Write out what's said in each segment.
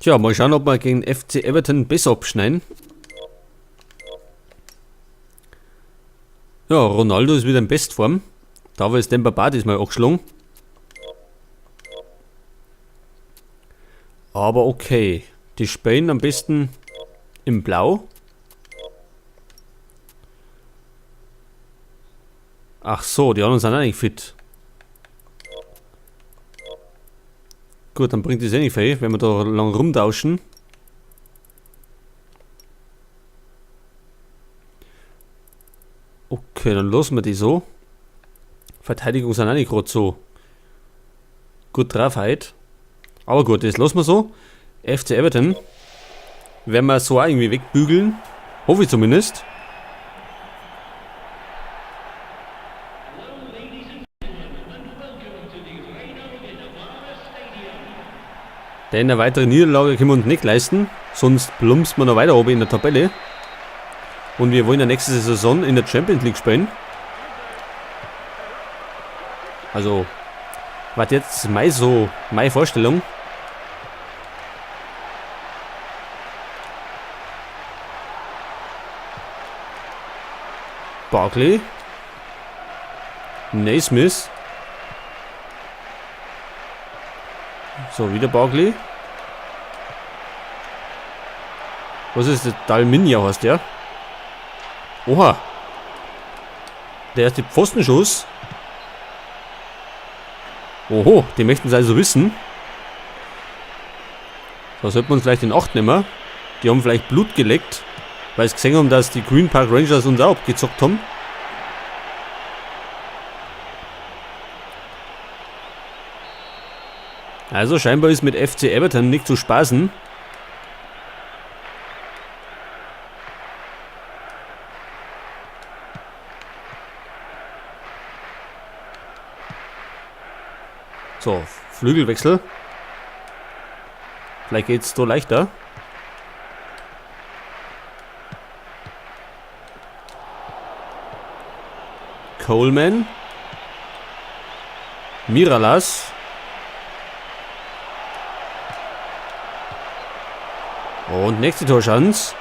Tja, mal schauen, ob wir gegen FC Everton besser abschneiden. Ja, Ronaldo ist wieder in Bestform. Da war es Demba Ba diesmal angeschlagen. Aber okay. Die spielen am besten im Blau. Ach so, die anderen sind auch nicht fit. Gut, dann bringt es eh nicht viel, wenn wir da lang rumtauschen. Okay, dann lassen wir die so. Verteidigung sind auch nicht grad so gut drauf heute. Aber gut, das lassen wir so. FC Everton werden wir so auch irgendwie wegbügeln. Hoffe ich zumindest. Denn eine weitere Niederlage können wir uns nicht leisten, sonst plumpst man noch weiter oben in der Tabelle. Und wir wollen ja nächste Saison in der Champions League spielen. Also, was jetzt meine Vorstellung. Barkley. Naismith. So, wieder Barkley. Was ist das? Dalminia heißt der. Oha. Der erste Pfostenschuss. Oho, die möchten es also wissen. Da sollten wir uns vielleicht in Acht nehmen. Die haben vielleicht Blut geleckt, weil sie gesehen haben, dass die Green Park Rangers uns auch abgezockt haben. Also scheinbar ist mit FC Everton nicht zu spaßen. So, Flügelwechsel. Vielleicht geht's so leichter. Coleman. Miralas. Und nächste Torchance.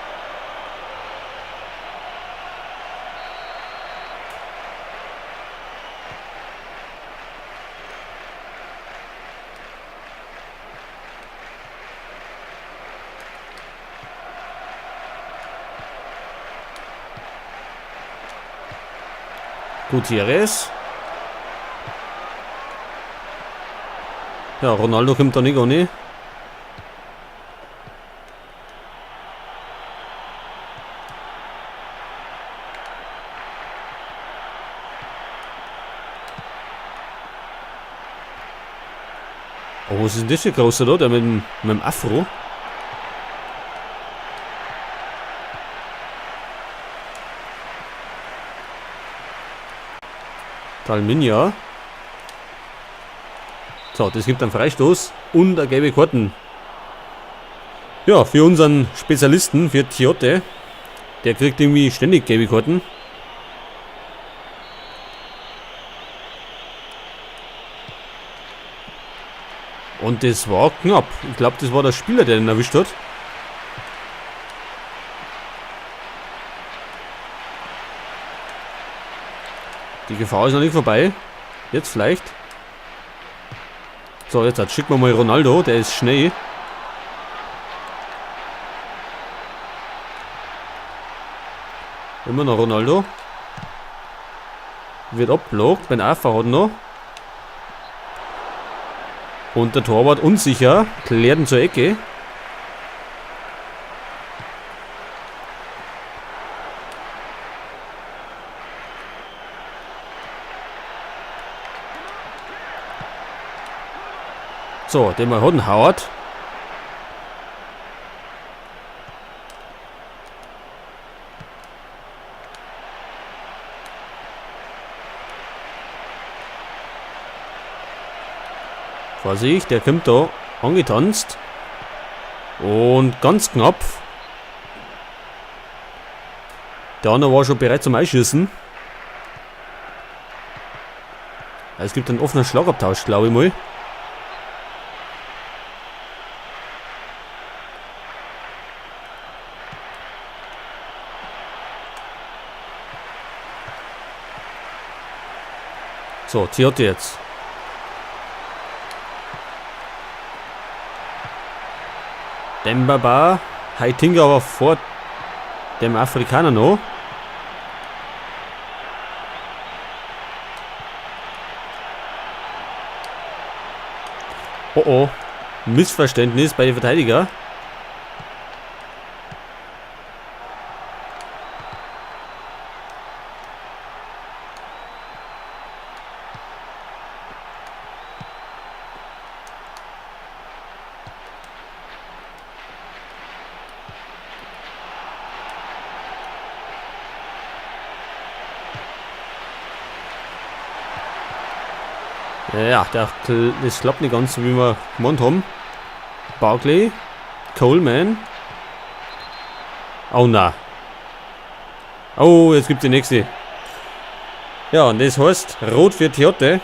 Gutierrez. Ja, Ronaldo kommt da nicht ohne. Oh, was ist denn das für großer da? Der mit dem Afro? Dalminia. So, das gibt einen Freistoß und eine gelbe Karten. Ja, für unseren Spezialisten, für Tiote. Der kriegt irgendwie ständig gelbe Karten. Und das war knapp. Ich glaub, das war der Spieler, der den erwischt hat. Die Gefahr ist noch nicht vorbei. Jetzt vielleicht. So, jetzt schicken wir mal Ronaldo, der ist schnell. Immer noch Ronaldo. Wird abblockt. Ben Arfa hat noch. Und der Torwart unsicher. Klärt ihn zur Ecke. So, den mal hat einen Howard. Vorsicht, der kommt da angetanzt. Und ganz knapp. Der andere war schon bereit zum Einschießen. Es gibt einen offenen Schlagabtausch, glaube ich mal. So, Tiote jetzt. Demba Ba. Heitinga aber vor dem Afrikaner noch. Oh oh. Missverständnis bei den Verteidiger. Ja, das klappt nicht ganz so, wie wir gemeint haben. Barkley, Coleman. Oh na. Oh, jetzt gibt's die nächste. Ja, und das heißt Rot für Tiote.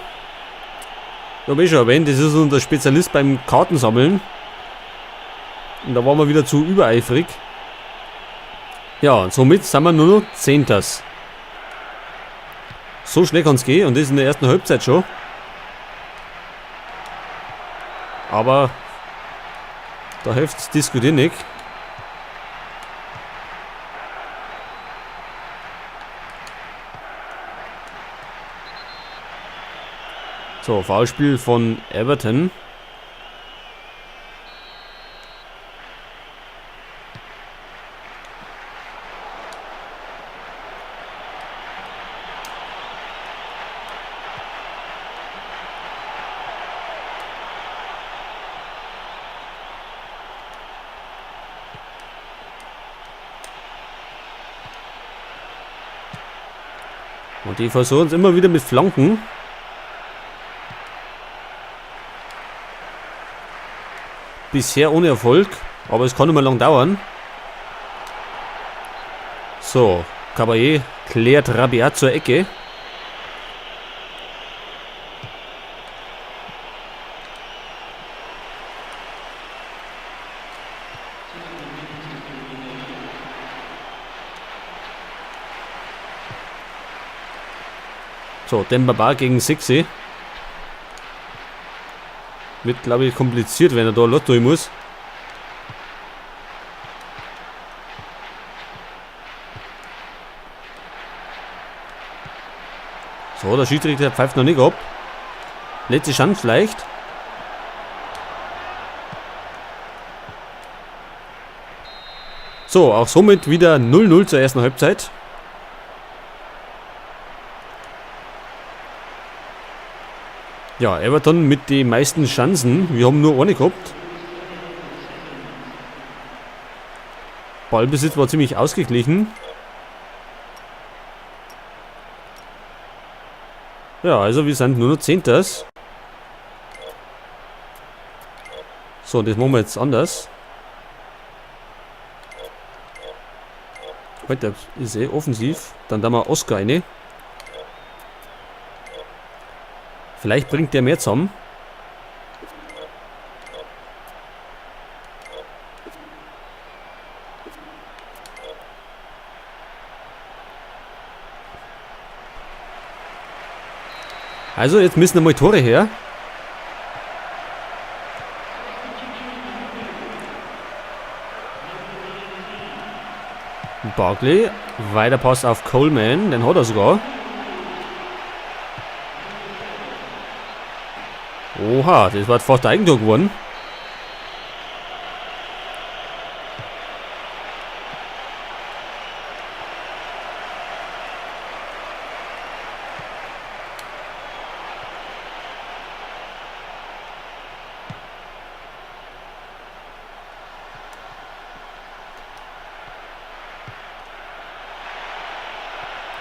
Da hab ich schon erwähnt, das ist unser Spezialist beim Kartensammeln. Und da waren wir wieder zu übereifrig. Ja, und somit sind wir nur noch Zehnters. So schnell kann's gehen und das in der ersten Halbzeit schon. Aber da hilft's diskutieren nicht. So, Foulspiel von Everton. Und die versuchen es immer wieder mit Flanken. Bisher ohne Erfolg, aber es kann immer lang dauern. So, Caballé klärt Rabiat zur Ecke. So, Demba Ba gegen Sixi. Wird, glaube ich, kompliziert, wenn er da Lotto durch muss. So, der Schiedsrichter pfeift noch nicht ab. Letzte Chance vielleicht. So, auch somit wieder 0-0 zur ersten Halbzeit. Ja, Everton mit den meisten Chancen. Wir haben nur eine gehabt. Ballbesitz war ziemlich ausgeglichen. Ja, also wir sind nur noch Zehnters. So, das machen wir jetzt anders. Heute ist eh offensiv. Dann da mal Oscar rein. Vielleicht bringt der mehr zusammen. Also, jetzt müssen einmal Tore her. Barkley, weiter Pass auf Coleman, den hat er sogar. Oha, das war fast Eigentor geworden.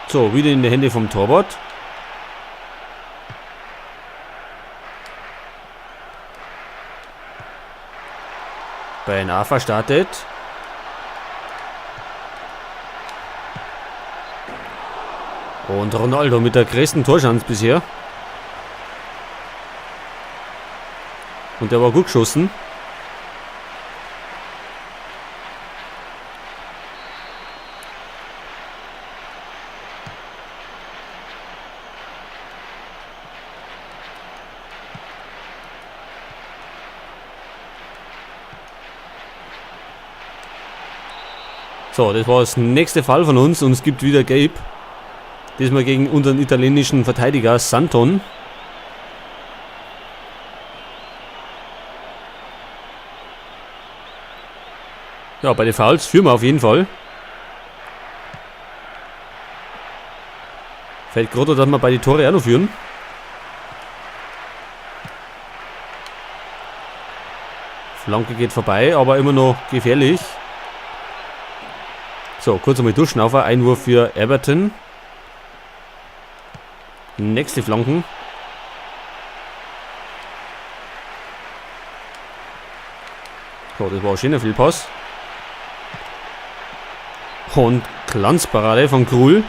So, wieder in die Hände vom Torwart. Ben Arfa startet. Und Ronaldo mit der größten Torchance bisher. Und der war gut geschossen. So, das war das nächste Fall von uns und es gibt wieder Gelb. Diesmal gegen unseren italienischen Verteidiger Santon. Ja, bei den Fouls führen wir auf jeden Fall. Fällt gerade, dass wir bei den Tore auch noch führen. Flanke geht vorbei, aber immer noch gefährlich. So, kurz einmal durchschnaufen. Einwurf für Everton. Nächste Flanken. So, das war ein schöner Fehlpass. Und Glanzparade von Krul.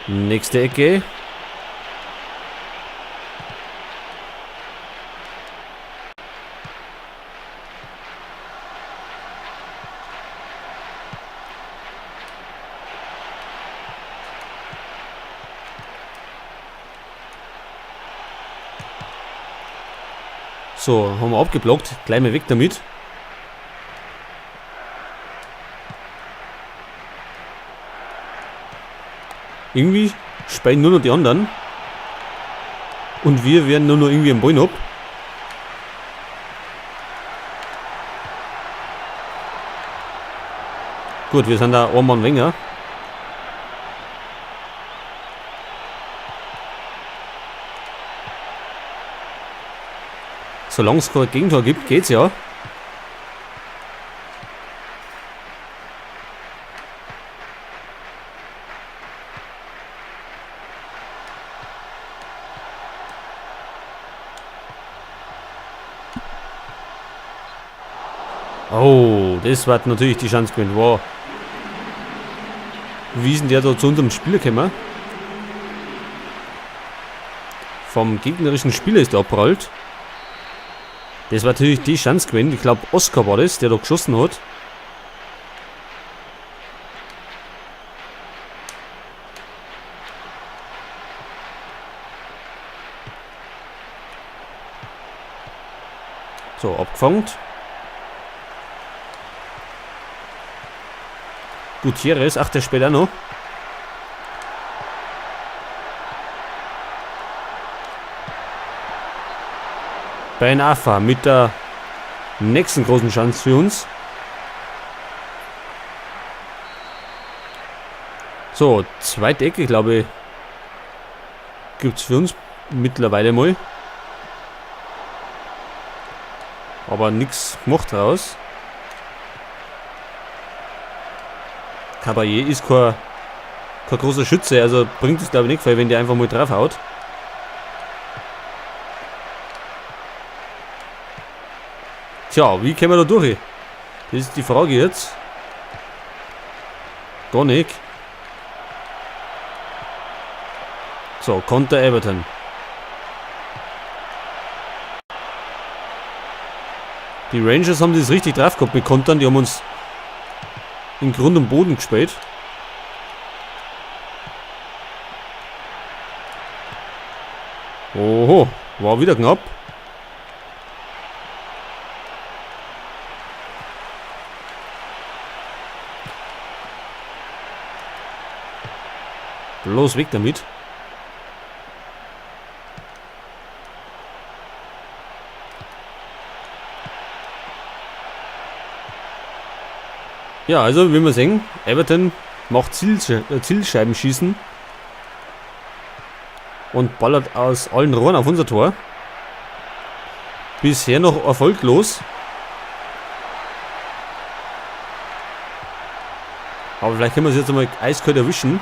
Nächste Ecke. So, haben wir abgeblockt. Gleich mal weg damit. Irgendwie spielen nur noch die anderen. Und wir werden nur noch irgendwie am Ball ab. Gut, wir sind da ein Mann weniger. Solange es kein Gegentor gibt, geht's ja. Oh, das war natürlich die Chance gewesen. Wow. Wie ist denn der da zu unserem Spieler gekommen? Vom gegnerischen Spieler ist der abprallt. Das war natürlich die Chance gewesen. Ich glaub, Oscar war das, der da geschossen hat. So, abgefangen. Gutierrez, ach, der spielt auch noch. Ben Arfa mit der nächsten großen Chance für uns. So, zweite Ecke, glaube ich, gibt's für uns mittlerweile mal. Aber nix gemacht raus. Caballé ist kein großer Schütze, also bringt es glaube ich nicht viel, wenn der einfach mal draufhaut. Tja, wie kommen wir da durch? Das ist die Frage jetzt. Gar nicht. So, Konter Everton. Die Rangers haben das richtig drauf gehabt mit Kontern, die haben uns in Grund und Boden gespielt. Oho, war wieder knapp. Bloß weg damit. Ja, also wie wir sehen, Everton macht Zielscheibenschießen und ballert aus allen Rohren auf unser Tor. Bisher noch erfolglos. Aber vielleicht können wir es jetzt einmal eiskalt erwischen.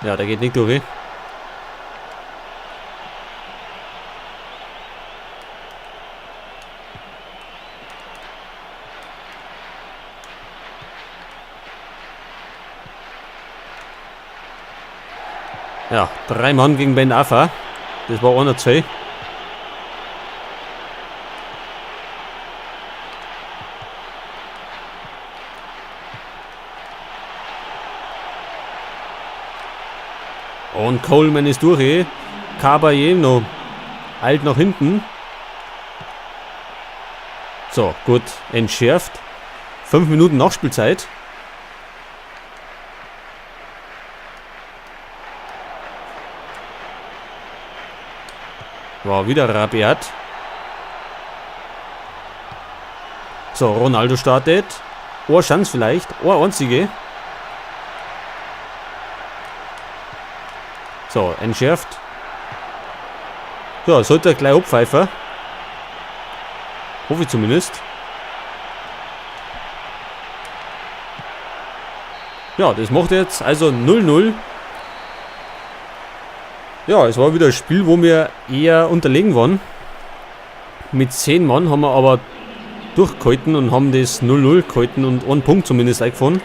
Ja, der geht nicht durch. Ja, 3 Mann gegen Ben Arfa. Das war einer zu viel. Und Coleman ist durch. Caballé noch eilt nach hinten. So, gut, entschärft. 5 Minuten Nachspielzeit. War wieder rabiat. So, Ronaldo startet. Oh, Chance vielleicht. Oh, einzige. So, entschärft. Ja, sollte er gleich abpfeifen. Hoffe ich zumindest. Ja, das macht jetzt also 0-0. Ja, es war wieder ein Spiel, wo wir eher unterlegen waren. Mit 10 Mann haben wir aber durchgehalten und haben das 0-0 gehalten und einen Punkt zumindest eingefahren.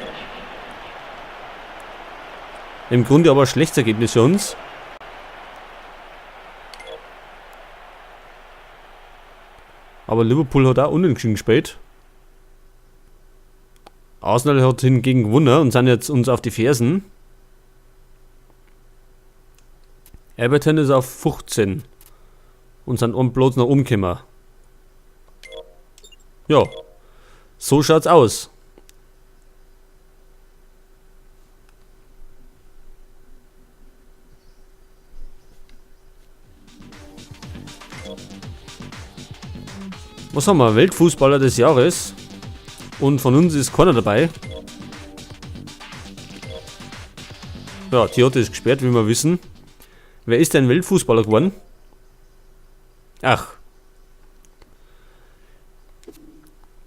Im Grunde aber ein schlechtes Ergebnis für uns. Aber Liverpool hat auch unentschieden gespielt. Arsenal hat hingegen gewonnen und sind jetzt uns auf die Fersen. Everton ist auf 15 und sind einen Platz nach oben gekommen. Ja, so schaut's aus. Was haben wir? Weltfußballer des Jahres. Und von uns ist keiner dabei. Ja, Tiote ist gesperrt, wie wir wissen. Wer ist denn Weltfußballer geworden? Ach.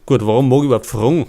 Gut, warum mag ich überhaupt fragen?